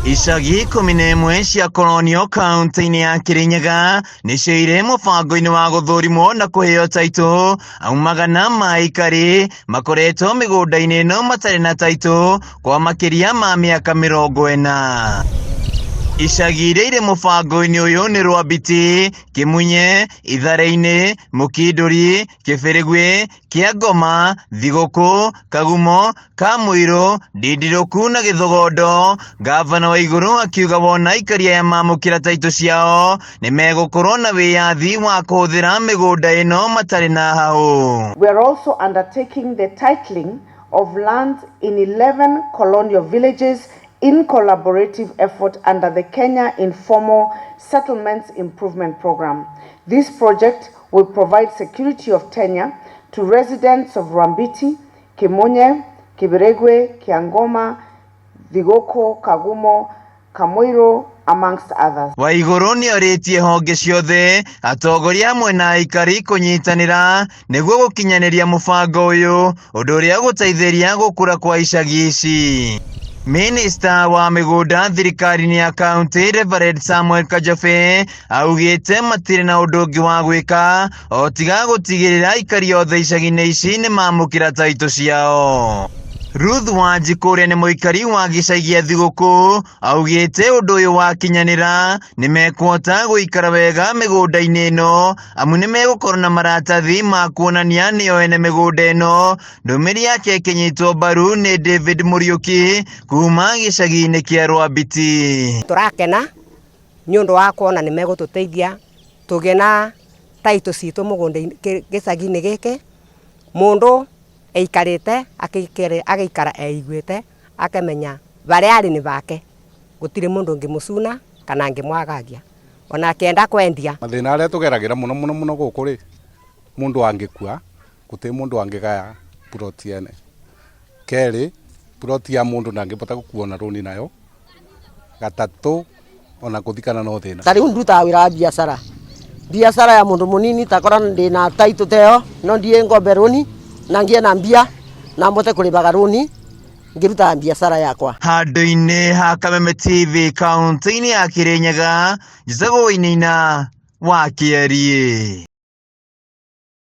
Icagi 11 cia Colonial kaunti-inĩ ya Kirinyaga nĩcio irĩ mũbango-inĩ wa gũthũrimwo na kũheo taitũ au magana ma aikari makoretwo mĩgũnda-inĩ ĩno matarĩ na taitũ kwa makĩria ma mĩaka 40. Icagi iria irĩ mũbango-inĩ ũyũ nĩ Rwambiti, Kĩmunye, Ithare-inĩ, Mũkindũri, Kĩbĩrĩgwĩ, Kĩangoma, Thigũkũ, Kagumo, Kamũirũ, Ndindirũku na Gĩthogondo. Ngavana wa Igũrũ akiuga wona aikari aya mamũkĩra taitũ ciao nĩ megũkorwo na wĩyathi wa kũhũthĩra mĩgũnda ĩno matarĩ na hahũ. We are also undertaking the titling of lands in 11 colonial villages in collaborative effort under the Kenya Informal Settlements Improvement Program. This project will provide security of tenure to residents of Rwambiti, Kimunye, Kibiregwe, Kiangoma, Thigoko, Kagumo, Kamuiru, amongst others. Waigũrũ nĩorĩtie honge ciothe atongoria hamwe na aikari kũnyitanĩra nĩguo gũkinyanĩria mũbango ũyũ ũndũ ũrĩa ũgũteithĩria gũkũra kwa icagi ici. Minista wa mĩgũnda thirikari-inĩ ya kaunti Reverend Samuel Kajobe augĩte matirĩ na ũndũ ũngĩ wa gwĩka o tiga gũtigĩrĩra aikari othe icagi-inĩ ici nĩ mamũkĩra taitũ ciao. Ruth Wanjikũ ũrĩa nĩ mũikari wa gĩcagi gĩa Thigũkũ augĩte ũndũ ũyũ wakinyanĩra nĩ mekũhota gũikara wega mĩgũnda-inĩ ĩno amu nĩ megũkorwo na maratathi ma kuonania nĩo ene mĩgũnda ĩno. Ndũmĩrĩri yake ĩkĩnyitwo mbaru nĩ David Mũriũki kuma gĩcagi-inĩ kĩa Rwambiti. Tũrakena nĩ ũndũ wa kuona nĩ megũtũteithia tũgĩe na taitũ citũ mũgũnda-inĩ gĩcagi-inĩ gĩkĩ, mũndũ eikarĩte agaikara eiguĩte akamenya harĩa arĩ nĩ bake gũtirĩ mũndũ ũngĩmũcuna kana angĩmwagagia ona akĩenda kwendia. Mathĩna arĩa tũgeragĩra mũno mũno mũno gũkũ rĩ, mũndũ angĩkua gũtirĩ mũndũ angĩgaya ploti ene. Kerĩ, ploti ya mũndũ ndangĩbota gũkuo na rũni nayo. Gatatũ, ona gũthikana no thĩna. Ta rĩu ndutaga wĩra wa biacara, biacara ya mũndũ mũnini takora ndĩna taitũ ta ĩyo no ndiĩ ngombe rũni na ngĩe na mbia na mbote kũrĩbaga rũni ngĩrutaga biacara yakwa. Handũ-inĩ ha Kameme TV kaunti-inĩ ya Kirinyaga, njĩtagwo Wainaina wa Kĩeriĩ.